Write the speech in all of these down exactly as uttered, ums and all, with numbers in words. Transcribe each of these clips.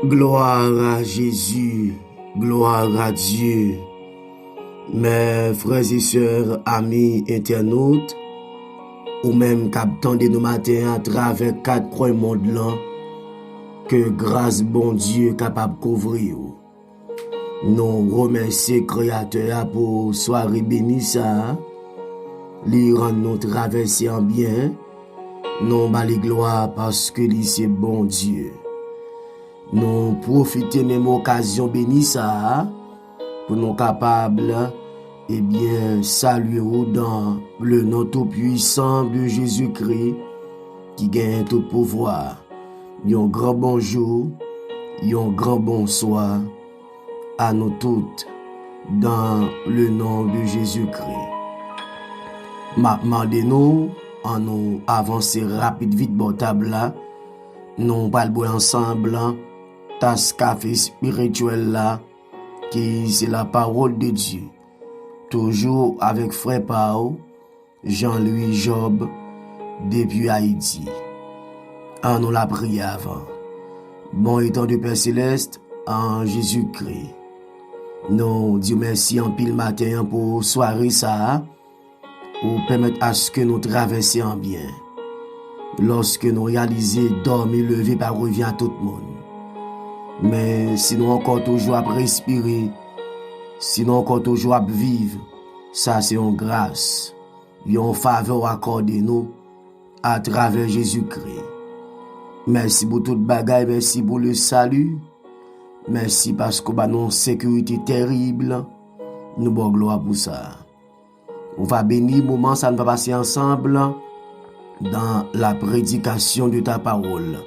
Gloire à Jésus, gloire à Dieu. Mes frères et sœurs, amis internautes, ou menm k ap tande nou maten an atravè kat kwen mond lan, ke gras Bondye kapab kouvri w. Nou remèsye Kreyatè a pou sware beni sa a. Li rann nou travèse an byen. Nou ba li glwa paske li se Bondye. Nou pwofite menm okazyon beni sa a pou nou kapab, ebyen, salye w dans le nom tout puissant de Jésus-Christ ki genyen tout pouvwa. Yon gran bonjou, yon gran bonswa a nou tout dans le nom de Jésus-Christ. M ap mande nou, ann nou avanse rapid vit bò tab la. Nou pral bwè ansanm tas kafe espirityèl la, ki se la parole de Dieu. Toujou avèk frè pa w, Jean-Louis Job, depi Ayiti. Ann nou lapriyè avan. Bon etan de Pè Selès, an Jezikri, nou di w mèsi anpil maten an pou sware sa a. Ou pèmèt aske nou travèse an byen. Lòske nou reyalize dòmi leve pa revyen a tout moun. Men si nou ankò toujou ap respire, si nou ankò toujou ap viv, sa se yon gras, yon favè w akòde nou atravè Jezikri. Mèsi pou tout bagay, mèsi pou le sali. Mèsi paske w ba nou yon sekirite terib. Nou ba w glwa pou sa. Ou va beni moman sa nou va pase ansanm dans la prédication de ta parole.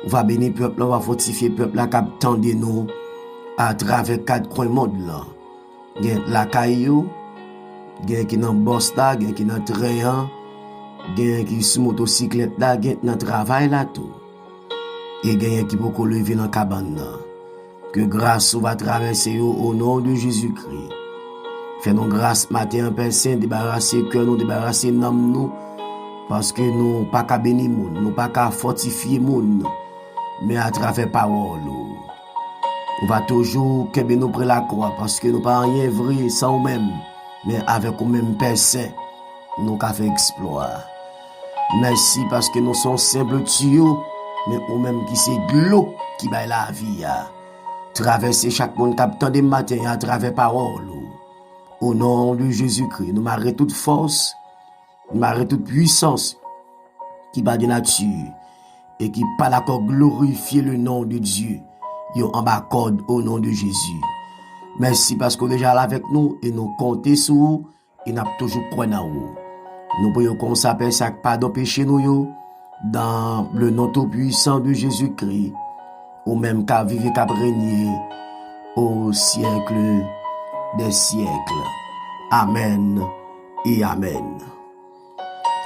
Ou va beni pèp la, ou va fòtifye pèp la k ap tande nou atravè kat kwen mond lan. Gen lakay yo, gen ki nan bòs la, gen ki nan tren an, gen ki sou motosiklèt la, gen nan travay la tou. E genyen ki poko leve nan kabann nan. Ke gras ou va travèse yo o non de Jezikri. Fè nou gras maten an, Pè Sen, debarase kè nou, debarase nanm nou, paske nou pa ka beni moun, nou pa ka fòtifye moun, men atravè pawòl ou. Ou va toujou kenbe nou pre lakwa, paske nou pa anyen vre san ou menm, men avèk ou menm, Pè Sen, nou ka fè eksplwa. Mèsi paske nou se yon senp tiyo, men ou menm ki se dlo ki bay lavi a. Travèse chak moun k ap tande m maten an atravè pawòl ou. O non de Jezikri, nou mare tout fòs, nou mare tout pwisans ki pa de nati e ki pa dakò glorifye le non de Dye yo anba kòd o non de Jezi. Mèsi paske w deja la avèk nou e nou konte sou ou e n ap toujou kwè nan ou. Nou priye w konsa, Pè, sa k padon peche nou yo, dans le nom tout puissant de Jésus-Christ, ou menm k ap viv e k ap renye au siècle des siècles. Amèn e amèn.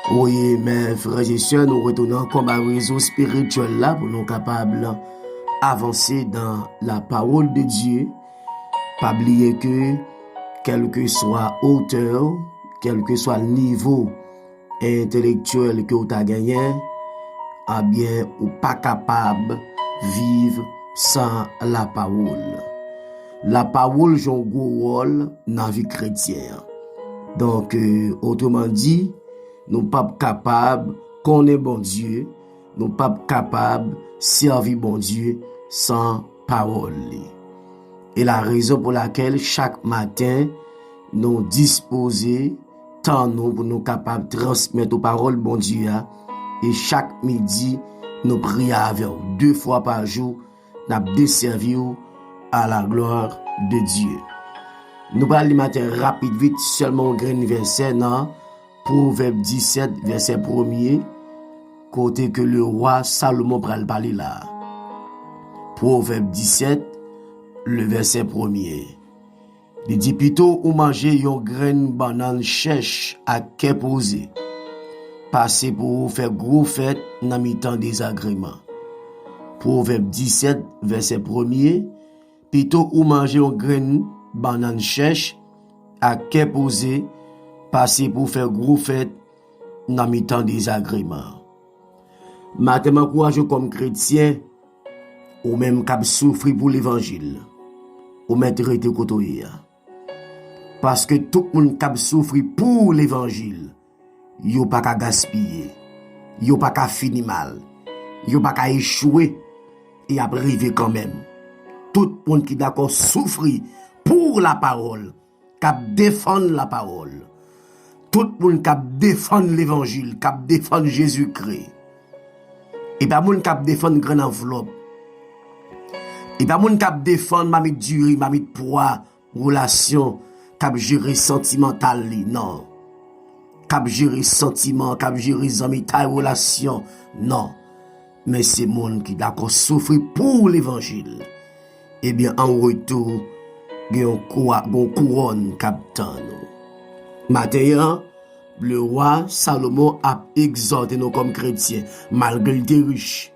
Wi, men frè e sè, nou retounen ankò ba rezo espirityèl la pou nou kapab avanse dans la parole de Dieu. Pa bliye ke, kèlkeswa otè, kèlkeswa nivo entelektyèl ke w ta genyen, ebyen, ou pa kapab viv san lapawòl. Lapawòl jwe yon gwo wòl nan vi kretyen an. Donk, euh, otreman di, nou p ap kapab konnen Bondye, nou p ap kapab sèvi Bondye san pawòl li. E la rezon pou lakèl chak maten nou dispoze tan nou pou nou kapab transmèt ou pawòl Bondye a, e chak midi nou priye avè w de fwa pa jou, n ap desèvi w à la gloire de Dieu. Nou pral li maten rapid vit sèlman yon grenn vèsè nan Pwovèb disèt, vèsè premye, kote ke lewa Salomon pral pale la. Pwovèb disèt, le vèsè premye. Li di, pito ou manje yon grenn bannann chèch ak kè poze, pase pou ou fè gwo fèt nan mitan dezagreman. Pwovèb disèt, vèsè premye, pito ou manje yon grenn bannann chèch ak kè poze, pase pou w fè gwo fèt nan mitan dezagreman. Maten m ankouraje w kòm kretyen, Ou menm k ap soufri pou levanjil, ou mèt rete kote w ye a. Paske tout moun k ap soufri pou levanjil, yo pa ka gaspiye, yo pa ka fini mal, yo pa ka echwe, e y ap rive kanmenm. Tout moun ki dakò soufri pou lapawòl, k ap defann lapawòl, tout moun k ap defann levanjil, k ap defann Jezikri. E pa moun k ap defann grenn anvlòp. E pa moun k ap defann mamit diri, mamit pwa, relasyon k ap jere santimantal li, non. K ap jere santiman, k ap jere zanmitay, relasyon, non. Men se moun ki dakò soufri pou levanjil. Ebyen, an retou, gen yon koua-, gen yon kouwòn k ap tann ou. Maten an, lewa Salomon ap egzòte nou kòm kretyen, malgre l te rich,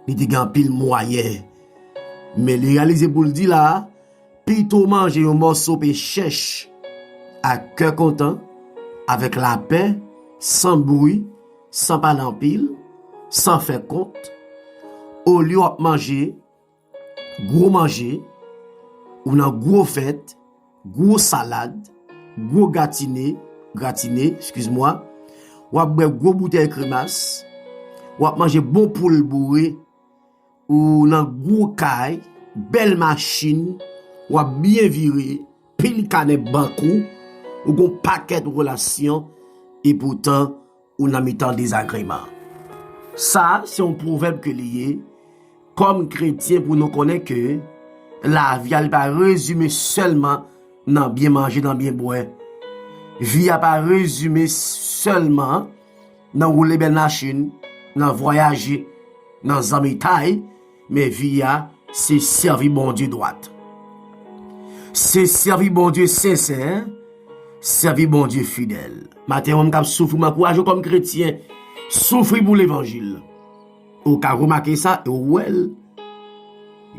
li te gen anpil mwayen, men li reyalize pou l di la, pito w manje yon mòso pen chèch ak kè kontan, avèk lapè, san bri, san pale anpil, san fè kont, olye w ap manje gwo manje, ou nan gwo fèt, gwo salad, gwo gratine, gratine, eskiz mwa, w ap bwè gwo boutèy kremas, w ap manje bon poul boure, ou nan gwo kay, bèl machin, w ap byen vire, pil kanè bank ou, ou gon pakèt relasyon, epoutan ou nan mitan dezagreman. Sa, se yon pwovèb ke li ye, kòm kretyen pou nou konnen ke lavi a li pa rezime sèlman nan byen manje, nan byen bwè. Vi a pa rezime sèlman nan woule bèl machin, nan vwayaje, nan zanmitay, men vi a se sèvi Bondye dwat. Se sèvi Bondye sensè, sèvi Bondye fidèl. Maten an, mwen k ap soufri, m ankouraje w kòm kretyen, soufri pou levanjil. Ou ka remake sa e ou wè l.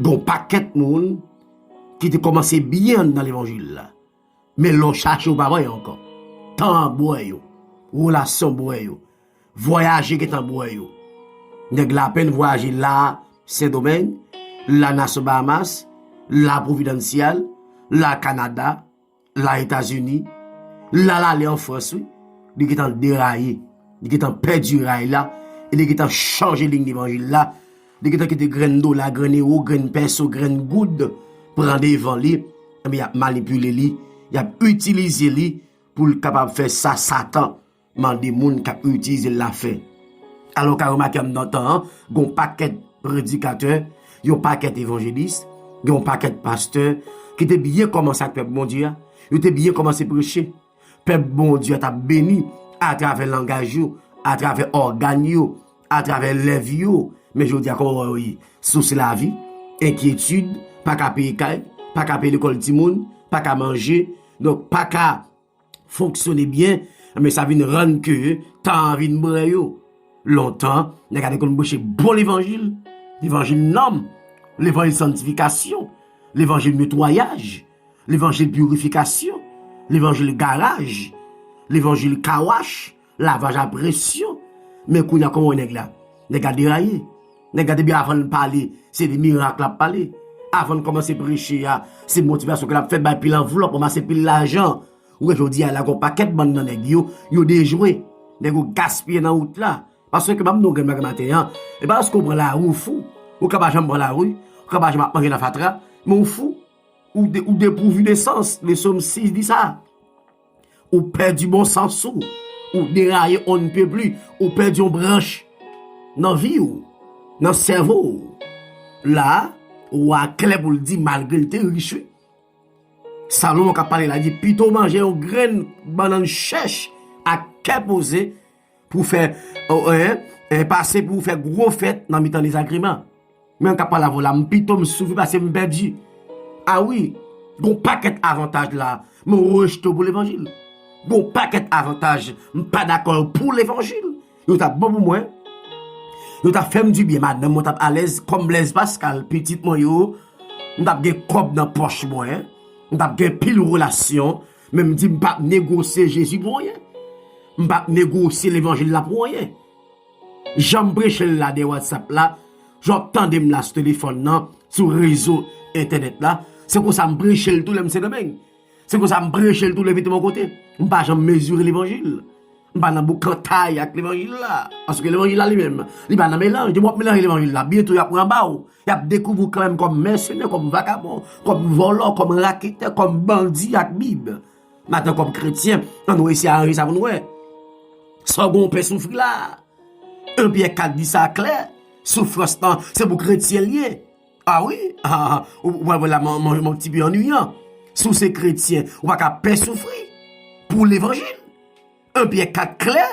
Gon pakèt moun ki te kòmanse byen nan levanjil la. Men lè w chache, w pa wè yo ankò. Tan an bwè yo. Relasyon bwè yo. Vwayaje gentan bwè yo. Nèg la apèn vwayaje la Sendomeng, la Nasyon Bahamas, la Providencial, la Kanada, la Etazini, la l ale an Frans, wi. Li gentan deraye. Li gentan pèdi ray la. E li gentan chanje liy levanjil la. Li gentan kite grenn dola, grenn ewo, grenn pèso, grenn goud pran devan li. Ebyen, y ap manipile li, y ap itilize li pou l kapab fè sa Satan mande moun k ap itilize l la fè. Alò, w ka remake anndan tan an, gon pakèt predikatè, yon pakèt evanjelis, gen yon pakèt pastè ki te byen kòmanse ak pèp Bondye a, yo te byen kòmanse preche. Pèp Bondye a t ap beni atravè langaj yo, atravè ògàn yo, atravè lèv yo. Men jodi a, kòman w wè yo ye? Souse lavi, enkyetid, pa ka peye kay, pa ka peye lekòl timoun, pa ka manje, donk pa ka fonksyone byen, men sa vin rann ke tan an vin bwè yo. Lontan, nèg la te konn preche bon levanjil, levanjil nanm, levanjil sanntifikasyon, levanjil netwayaj, levanjil pirifikasyon, levanjil garaj, levanjil kawach, lavaj a presyon. Men kounye a, kòman w wè nèg la? Nèg la deraye. Nèg la depi avan l pale, se de mirak l ap pale. Avan l kòmanse preche a, se motivasyon ke l ap fè, bay pil anvlòp, ranmase pil lajan. Ou wè jodi a la, gon pakèt bann nan nèg yo, yo dejwe. Nèg yo gaspiye nan wout la. Paske ban m di w grenn bagay maten an, e pa paske w pran lari w fou. Ou ka pa janm pran lari, ou ka pa janm ap manje nan fatra, men w fou. Ou de-, ou depouvi de sans. Le Sòm sis di sa. Ou pèdi bon sans ou. Ou deraye on ne peut plus. Ou pèdi yon branch nan vi w, nan sèvo w. La, wa a klè pou l di malgre l te rich, wi. Salomon k ap pale la, di, pito w manje yon grenn bannann chèch ak kè poze pou fè, o, en, en, pase pou w fè gwo fèt nan mitan dezagreman. Men k ap pale avè w la, m pito m soufri pase m pèdi. A wi, gon pakèt avantaj la, men w rejte w pou levanjil. Gon pakèt avantaj, m pa dakò pou levanjil. Yo t ap bon pou mwen. Yo t ap fè m dibyen, madanm mwen t ap alèz, kòm Blaise Pascal, pitit mwen yo, m t ap gen kòb nan pòch mwen, m t ap gen pil relasyon, men m di m p ap negosye Jezi pou anyen. M p ap negosye levanjil la pou anyen. Jan m preche l la dèyè WhatsApp la, Jan w ap tande m la sou telefòn nan, sou rezo entènèt la, se konsa m preche l tou lè m Sendomeng. Se konsa m preche l tou lè m mete bò kote. M pa janm mezire levanjil. M pa nan boukantay ak levanjil la. Paske levanjil la li menm, li pa nan melanj. Depi w ap melanje levanjil la, byento y ap ranba w. Y ap dekouvri w kanmenm kòm mèsenè, kòm vagabon, kòm vòlò, kòm raketè, kòm bandi ak Bib. Maten kòm kretyen, ann nou eseye aranje sa pou nou wè. Sa w gen w pè soufri la. En Pyè kat di sa klè. Soufrans lan, se pou kretyen l ye. A wi, a, ou, ou wè la, m, m, m ti pe annuiyan. Si w se kretyen, ou pa ka pè soufri pou levanjil. En Pyè kat klè.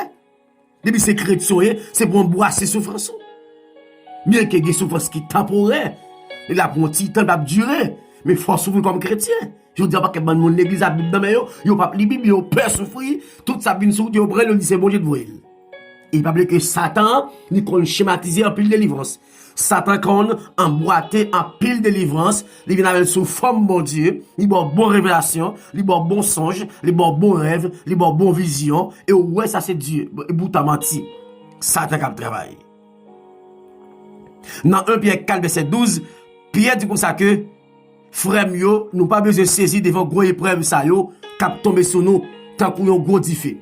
Depi se kretyen w ye, se pou anbrase soufrans ou. Byenke gen soufrans ki tanporè, li la pou yon ti tan, l p ap dire, men fò w soufri kòm kretyen. Jodi a, pakèt bann moun legliz ak Bib nan men yo, yo p ap li Bib, yo pè soufri, tout sa vin sou wout yo, yo pran l, yo di se Bondye t voye l. E pa bliye ke Satan an, li konn chematize anpil delivrans. Satan konn anbwate anpil delivrans, li vin avè l sou fòm Bondye, li ba w bon revelasyon, li ba w bon sonj, li ba w bon rèv, li ba w bon vizyon, e w wè sa se Dye, e poutan manti. Satan k ap travay. Nan en Pyè kat vèsè douz, Pyè di konsa ke, frè m yo, nou pa bezwen sezi devan gwo eprèv sa yo k ap tonbe sou nou tankou yon gwo dife.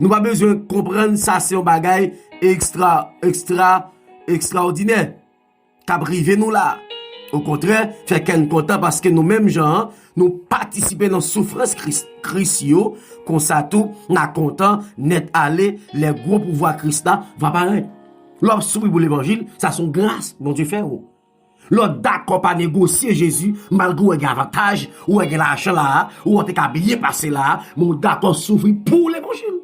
Nou pa bezwen konprann sa se yon bagay ekstra, ekstra, ekstraòdinè k ap rive nou la. Okontrè, fè kè n kontan paske nou menm jan an, nou patisipe nan soufrans Kris, Kris yo, konsa tou, n a kontan nèt ale lè gwo pouvwa Kris la va parèt. Lè w ap soufri pou levanjil, sa se yon gras Bondye fè w. Lè w dakò pa negosye Jezi, malgre w wè gen avantaj, ou wè gen lajan la a, ou wè w te ka byen pase la a, men w dakò soufri pou levanjil.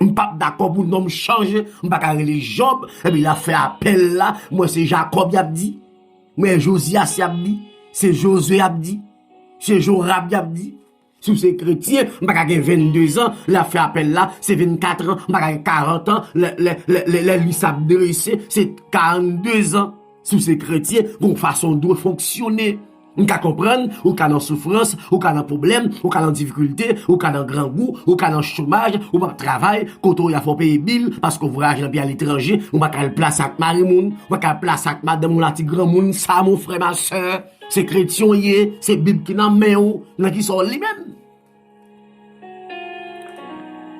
M p ap dakò pou non m chanje, m pa ka rele Jòb, epi l ap fè apèl la, mwen se Jakòb y ap di, mwen Jozyas y ap di, se Jozwe y ap di, se Jorab y ap di. Si w se kretyen, m pa ka gen vennde zan, lè y ap fè apèl la, se vennkat an, m pa ka gen karant an, lè, lè, lè, lè, lè lis ap drese, se karannde zan. Si w se kretyen, gon fason w dwe fonksyone. M ka konprann, ou ka nan soufrans, ou ka nan pwoblèm, ou ka nan difikilte, ou ka nan grangou, ou ka nan chomaj, ou p ap travay, kote w ye a fò w peye bil, paske w vwayaje nan peyi aletranje, ou pa ka al plase ak mari moun, ou pa ka al plase ak madanm ou la ti granmoun, sa mon frè, ma sè, se kretyen w ye, se Bib ki nan men w, nan kisa w li menm?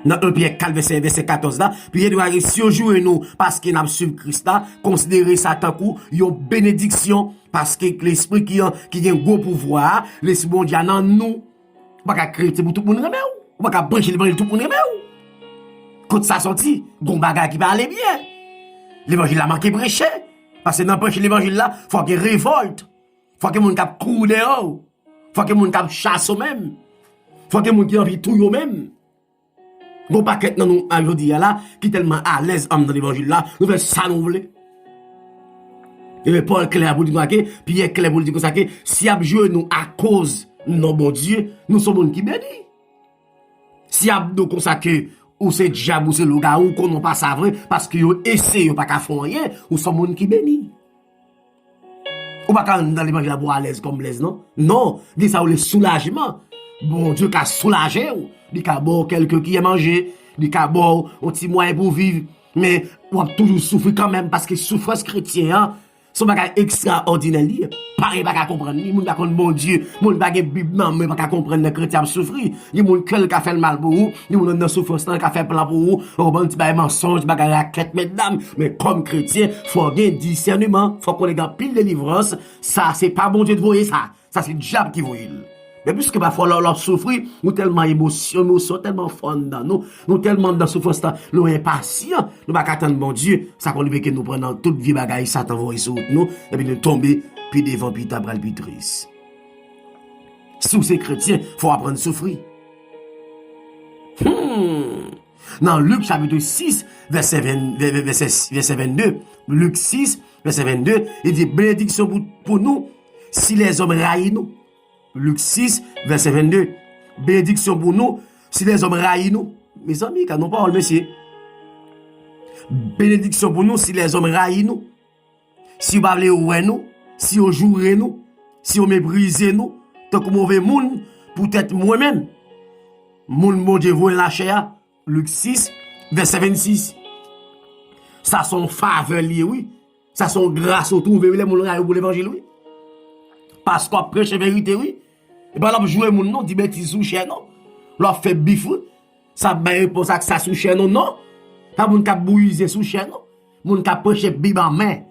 Nan en Pyè kat vèsè, vèsè katòz la, Pyè di w si yo joure nou paske n ap swiv Kris la, konsidere sa tankou yon benediksyon, paske lespri ki an, ki gen gwo pouvwa a, lespri Bondye a nan nou. Ou pa ka kretyen pou tout moun renmen w. Ou pa ka preche levanjil tout moun renmen w. Kot sa sòti? Gon bagay ki pa ale byen. Levanjil la manke preche. Paske nan preche levanjil la, fò gen revòlt. Fò gen moun k ap kouri dèyè w. Fò gen moun k ap chase w menm. Fò gen moun ki anvi touye w menm. Gon pakèt nan nou a jodi a la ki tèlman alèz anndan levanjil la, nou fè sa nou vle. Ebyen Pòl klè pou l di konsa ke, Pyè klè pou l di konsa ke, si y ap joure nou akoz non Bondye, nou se yon moun ki beni. Si y ap di w konsa ke ou se dyab, ou se lougawou, konnen w pa sa vre, paske yo eseye, yo pa ka fè w anyen, ou se yon moun ki beni. Ou pa ka anndan levanjil la pou w alèz kòm blèz, non. Non, gen sa yo rele soulajman. Bondye ka soulaje w. Li ka ba w kèlke kiyè manje, li ka ba w yon ti mwayen pou w viv, men w ap toujou soufri kanmenm, paske soufrans kretyen an, se yon bagay ekstraòdinè li ye. Parèy pa ka konprann li, moun pa konn Bondye, moun pa gen Bib nan men, pa ka konprann lè kretyen ap soufri. Gen moun kè l ka fè l mal pou ou, gen moun anndan soufrans lan ka fè plan pou ou, ou konprann, ti bagay mansonj, ti bagay rakèt, mètdam. Men kòm kretyen, fò w gen disèneman, fò w konnen gen anpil delivrans, sa se pa Bondye t voye sa, sa se dyab ki voye l. Men piske pafwa lè w ap soufri, nou tèlman emosyon, emosyon tèlman fò anndan nou, nou tèlman anndan soufrans lan, nou enpasyan, nou pa ka tann Bondye, sa konn rive ke nou pran nan tout vye bagay Satan voye sou wout nou, epi nou tonbe pi devan, pi ta pral pi tris. Si w se kretyen, fò w aprann soufri. Hmm. Nan Lik chapit sis, vèsè ven, vè, vè, vèsè, vèsè vennde, Lik sis, vèsè vennde, li di, benediksyon pou, pou nou si lèzòm rayi nou. Lik sis, vèsè vennde, benediksyon pou nou si lèzòm rayi nou. Mezanmi, gad yon pawòl, mesye. Benediksyon pou nou si lèzòm rayi nou. Si yo pa vle wè nou, si yo joure nou, si yo meprize nou, tankou move moun, poutèt mwen menm, moun Bondye voye nan lachè a, Lik sis, vèsè vennsis. Sa se yon favè li ye, wi. Sa se yon gras ou twouve, wi, lè moun rayi w pou levanjil, wi. Paske w ap preche verite, wi. E pa lè w ap joure moun, non, di betiz sou chè, non. Lè w ap fè bif, wi. Sa ap bay repons ak sa sou chè, non, non. Pa moun k ap bouyi zen sou chè, non. Moun k ap preche Bib an men.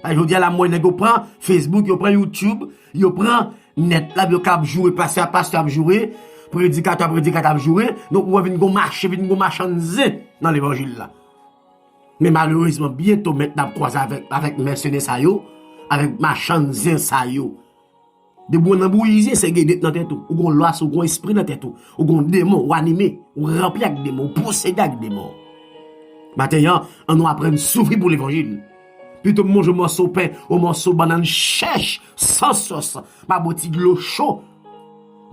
Sa, jodi a la, m wè nèg yo pran Facebook, yo pran YouTube, yo pran nèt la, yo k ap joure pastè a, pastè ap joure, predikatè a, predikatè ap joure. Donk, ou wè vin gon mache, vin gon machann zen nan levanjil la. Men malerezman, byento mèt n ap kwaze avèk, avèk mèsenè sa yo, avèk machann zen sa yo. Depi w nan bouyi zen, se gen det nan tèt ou. Ou gon lwas, ou gon espri nan tèt ou. Ou gon demon, ou anime, ou ranpli ak demon, ou posede ak demon. Maten an, ann nou aprann soufri pou levanjil. Pito m manje yon mòso pen, yon mòso bannann chèch, san sòs, m ap bwè ti dlo cho.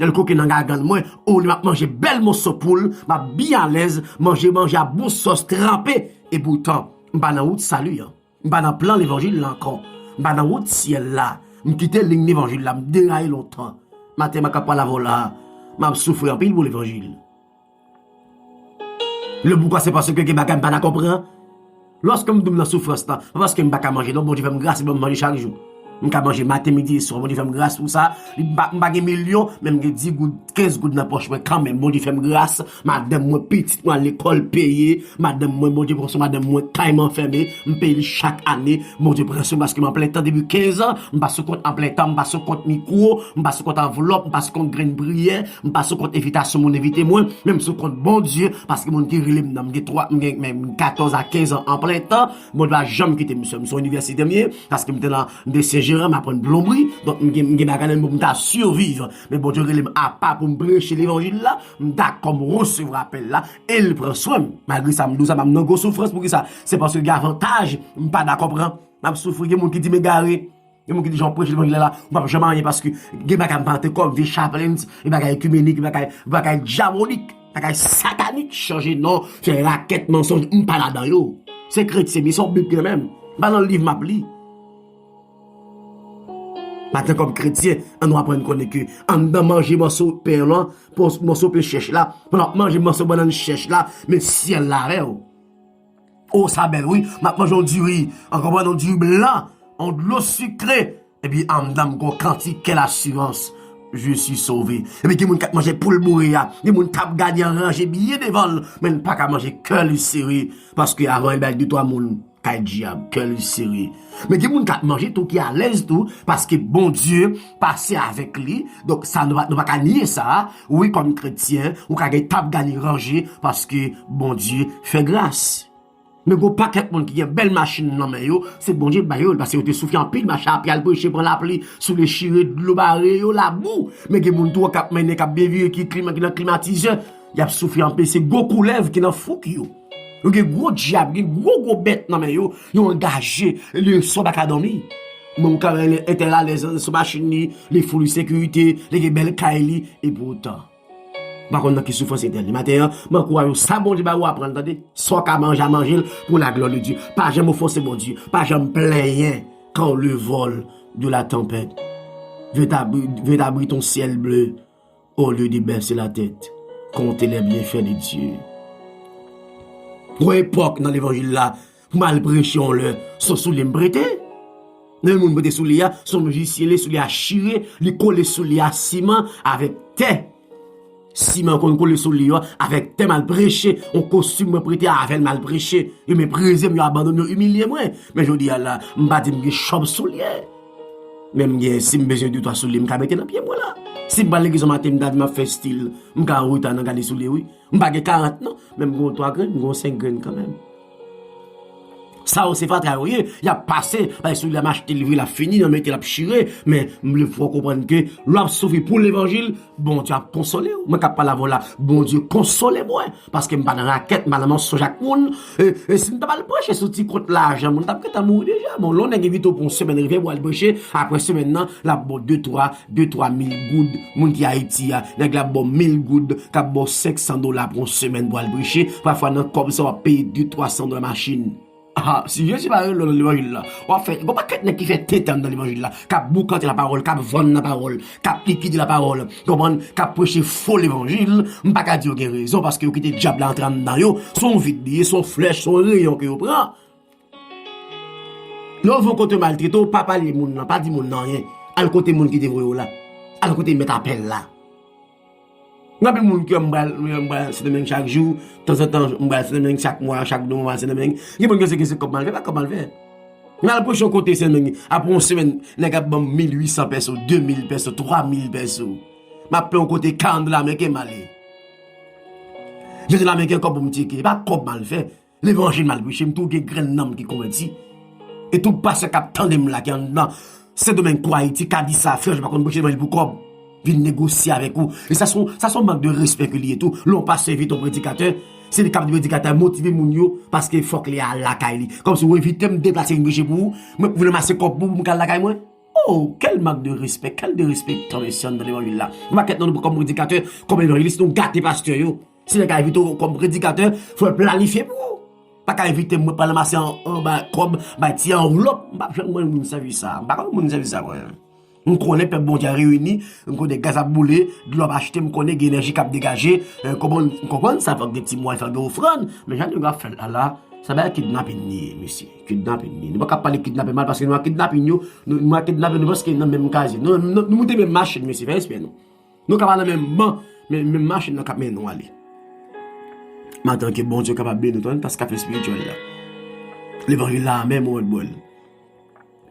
Lè l koke nan gagann mwen, olye m ap manje bèl mòso poul, m ap byen alèz, manje, manje a bon sòs tranpe. Epoutan, m pa nan wout sali an. M pa nan plan levanjil la ankò. M pa nan wout syèl la. M kite liy levanjil la, m deraye lontan. Maten m ap pale avè w la, m ap soufri anpil pou levanjil. Le poukwa se paske gen bagay m pa dakò pran. Lòske m di w m nan soufrans lan, pa paske m pa ka manje non, Bondye fè m gras, li ban m manje chak jou. M ka manje maten, midi, e swa, Bondye fè m gras pou sa. Li, m pa, m pa gen milyon, men m gen dis goud, kenz goud nan pòch mwen kanmenm. Bondye fè m gras, madanm mwen, pitit mwen al lekòl peye, madanm mwen, Bondye pran swen madanm mwen, kay mwen fèmen, m peye li chak ane, Bondye pran swen paske m an plen tan depi kenz an, m pa sou kont an plen tan, m pa sou kont mikwo, m pa sou kont anvlòp, m pa sou kont grenn priyè, m pa sou kont envitasyon moun envite mwen, men m sou kont Bondye, paske moun ki rele m nan, m gen twa, m gen, men m katòz a kenz an an plen tan, Bondye pa janm kite m sèl, m se yon inivèsitè m ye, paske m te nan, m te se jeran, m aprann plonbri, donk m gen, m gen bagay nan men m pou m ta siviv, men Bondye rele m apa pou m preche levanjil la, m dakò m resevwa apèl la, e l pran swen m, malgre sa m di w sa, m nan gwo soufrans, poukisa? Se paske gen avantaj m pa dakò pran, m ap soufri, gen moun ki di m egare, Gen moun ki di jan w preche levanjil la, ou p ap janm anyen paske gen bagay m pa antre kò m, vye chaplains, e bagay ekimenik, e bagay, bagay dyabolik, bagay satanik, chanje non, fè rakèt, mansonj, m pa ladan yo. Se kretyen m ye, se yon Bib ki nan men m. M pa nan liv m ap li. Maten kòm kretyen, ann nou aprann konnen ke anndan manje mòso pen lan, mòso pen chèch la, pandan w ap manje mòso bannann chèch la, men syèl la avè w. O, sa bèl wi, m ap manje yon diri, an konprann yon diri blan, yon dlo sikre, epi anndan m gon kantik, quelle assurance, je suis sauvé. Epi gen moun k ap manje poul boure a, gen moun k ap gade an ranje byen devan l, men l pa ka manje, kè li sere, paske avan l bay de twa moun kay dyab, kè li sere. Men gen moun k ap manje tou ki alèz tou, paske Bondye pase avèk li, donk sa nou pa, nou pa ka nye sa, wi kòm kretyen, ou ka gen tap gade ranje, paske Bondye fè gras. Men gon pakèt moun ki gen bèl machin nan men yo, se Bondye k ba yo l, paske yo te soufri anpil, mache a pye al preche, pran lapli, soule chire, dlo bare yo, labou. Men gen moun tou k ap mennen, k ap byen vire, ki klima, ki nan klimatizè, y ap soufri anpil, se gwo koulèv ki nan fouk yo. Yo gen gwo dyab, gen gwo gwo bèt nan men yo, yo angaje, le swa pa ka dòmi. Men ou ka wè entèl alèz sou machin li, li foul sekirite, li gen bèl kay li, epoutan. M pa konn nan ki soufrans entèl li. Maten an, m ankouraje w, sa Bondye ba ou a pran l, tande. Sa w ka manje a, manje l pour la gloire de Dieu. Pa janm ofanse Bondye. Pa janm plenyen quand le vol de la tempête veut abri-, veut abriter ton ciel bleu au lieu de baisser la tête, compter les bienfaits de Dieu. Gon epòk nan levanjil la, pou m al preche yon lè, se yon soulye m prete. Nan yon moun prete soulye a, se yon mizisyen li, soulye a chire, li kole soulye a siman avèk tè. Siman konn kole soulye yo avèk tè, m al preche, yon kostim mwen prete avè l, m al preche. Yo meprize m, yo abandone, yo imilye mwen. Men jodi a la, m pa di m gen chòb soulye. Men m gen, si m bezwen de twa soulye, m ka mete nan pye mwen la. Si m pral legliz yon maten, m ta di m ap fè stil, m ka an reta nan gade soulye wi. M pa gen karant non, men m gen yon twa grenn, m gen yon senk grenn kanmenm. Sa yo se fatra yo ye, y ap pase, paske soulye a m achte l vre, l ap fini, nan mete l ap chire, men m vle fè w konprann ke lè w ap soufri pou levanjil, Bondye ap konsole w. Mwen k ap pale avè w la, Bondye konsole mwen, paske m pa nan rakèt, m pa nan mansonj ak moun. E, e si m ta pral preche sou ti kont lajan, moun t ap gentan mouri deja. Bon, lè yon nèg envite w pou yon semèn, rive pou al preche, apre semèn nan, l ap ba w de twa, de twa mil goud, moun ki Ayiti a, nèg la ap ba w mil goud, k ap ba w senk san dola pou yon semèn pou al preche, pafwa nan kòb sa w ap peye de twa san dola machin. Ah, si Jezi pa rele w nan levanjil la, w ap fè, gon pakèt nèg ki fè tenten anndan levanjil la, k ap boukante lapawòl, k ap vann lapawòl, k ap likide lapawòl, konprann, k ap preche fo levanjil, m pa ka di yo gen rezon, paske yo kite dyab la antre anndan yo, se yon vid li ye, se yon flèch, se yon reyon ke yo pran. Lè w voye yon kote maltrete w, pa pale moun nan, pa di moun nan anyen. Al kote moun ki te voye w la. Al kote mèt apèl la. Gen anpil moun ki wè m pral, m pral Sendomeng chak jou, tanzantan m pral Sendomeng, chak mwa, chak de mwa m pral Sendomeng. Gen moun ki se, ki se kòb m al fè, pa kòb m al fè. M al preche yon kote Sendomeng, apre yon semèn, nèg ap ban m mil uit san pèso, de mil pèso, twa mil pèso. M ap peye yon kote karant dola ameriken, m ale. Ven dola ameriken ankò pou m tcheke. E pa kòb m al fè. Levanjil m al preche, m tou gen grenn nanm ki konvèti. E tout pastè k ap tande m la, ki anndan Sendomeng kou Ayiti, ka di sa, frè, m pa konn preche levanjil pou kòb. Vin negosye avèk ou. E sa se yon, sa se yon mank de respè ke li ye tou. Lè yon pastè envite yon predikatè, se li k ap di predikatè motive moun yo, paske fòk li al lakay li. Kòmsi ou envite m deplase vin preche pou ou, mwen pou vin ranmase kòb pou, pou m ka al lakay mwen. Oh, quel manque de respect, quel dérespectant, mesye, anndan levanjil la. M pa kwè non, nou kòm predikatè, kòm evanjelis, nou gate pastè yo. Si nèg ka envite w kòm predikatè, fò l planifye pou ou. Pa ka envite m, mwen pral ranmase an, an, bay kòb, bay ti anvlòp. M p ap janm wè moun sèvis sa. M pa konn moun sèvis sa, mwen. M konnen pèp Bondye a reyini, m konnen gaz ap boule, dlo ap achte, m konnen gen enèji k ap degaje. Eh, kòman, m konprann sa, fòk gen ti mwa, fòk gen ofrann. Men jan nèg yo ap fè l la, la, sa bagay kidnapin li ye, mesye. Kidnapin li ye. Nou pa ka pale kidnapin mal, paske nou a kidnapin yo, nou, nou a kidnapin nou paske nan menm kazye. Nou, nou, nou moute menm machin, mesye, fè respè nou. Nou ka pa nan menm ban, men menm machin nan k ap mennen nou ale. M ap tann ke Bondye kapab beni w, tann tas kafe espirityèl la. Levanjil la, men mwen bwè l.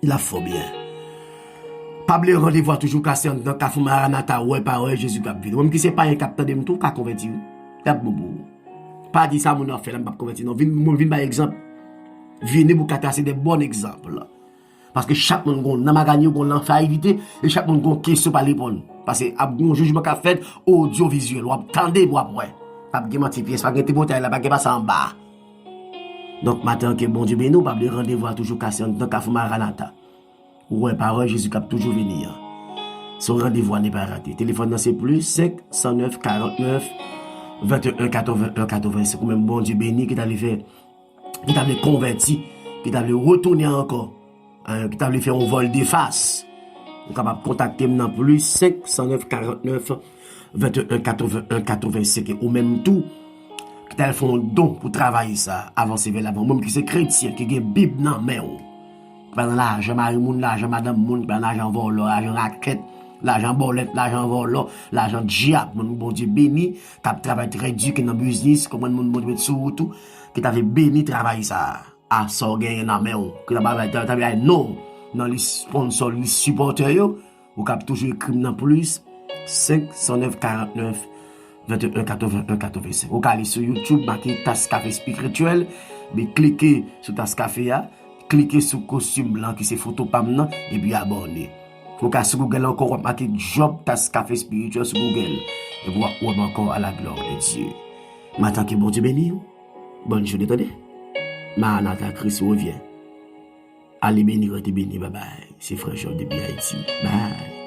L ap fè w byen. Pa bliye randevou a toujou kase anndan Kafou Maranata, wè pa wè, Jezi k ap vini. Ou menm ki se payen k ap tande m tou, w ka konvèti wi. L ap bon pou ou. Pa di sa moun nan fè la, m p ap konvèti non. Vin, mwen vin bay egzanp. Vini pou w ka trase de bòn egzanp. Paske chak moun gon nan magani yo, gon nan fè a evite, e chak moun gon kesyon pa reponn. Paske ap gon jijman k ap fèt, odyovizyèl, w ap tande, w ap wè. P ap gen manti pyès, pa gen tripotay la, pa gen pase anba. Donk, maten an, ke Bondye beni w, pa bliye randevou a toujou kase anndan Kafou Maranata. Ou wè pawòl Jezi k ap toujou vini an. Se yon randevou à ne pas rater. Telefòn nan se plis senk san nèf karant nèf venteyen katrevenyen katrevensenk. Ou menm Bondye beni ki ta vle fè, ki ta vle konvèti, ki ta vle retounen ankò, eh, ki ta vle fè yon vòl de fas. Ou kapab kontakte m nan plis senk san nèf karant nèf venteyen katrevenyen katrevensenk. E ou menm tou, ki ta vle fè yon don pou travay sa, avanse vè lavan. Ou menm ki se kretyen, ki gen Bib nan men w. Pa nan lajan mari moun, lajan madanm moun, pa nan lajan vòlò, lajan rakèt, lajan bòlèt, lajan vòlò, lajan dyab. Moun Bondye beni, k ap travay trè di, ki nan biznis, konprann moun Bondye met sou wout ou, ki ta vle beni travay sa a. A sa w genyen nan men w, ki ta bay, ta, ta bay non nan lis sponsò, lis sipòtè yo, ou kab toujou ekri m nan plis senk san nèf karant nèf venteyen katrevenyen katrevensenk. Ou ka ale sou YouTube, make Tas Kafe Espirityèl, epi klike sou tas kafe a, klike sou kostim blan ki se foto pa m nan, epi abòne. Ou ka sou Google ankò, w ap make Job Tas Kafe Espirityèl sou Google, epi w ap wè m ankò à la gloire de Dieu. M ap tann ke Bondye beni w. Bòn jounen, tande. Maranata, Kris revyen. Ale beni, rete beni, babay. Se frè Job depi Ayiti. Bay.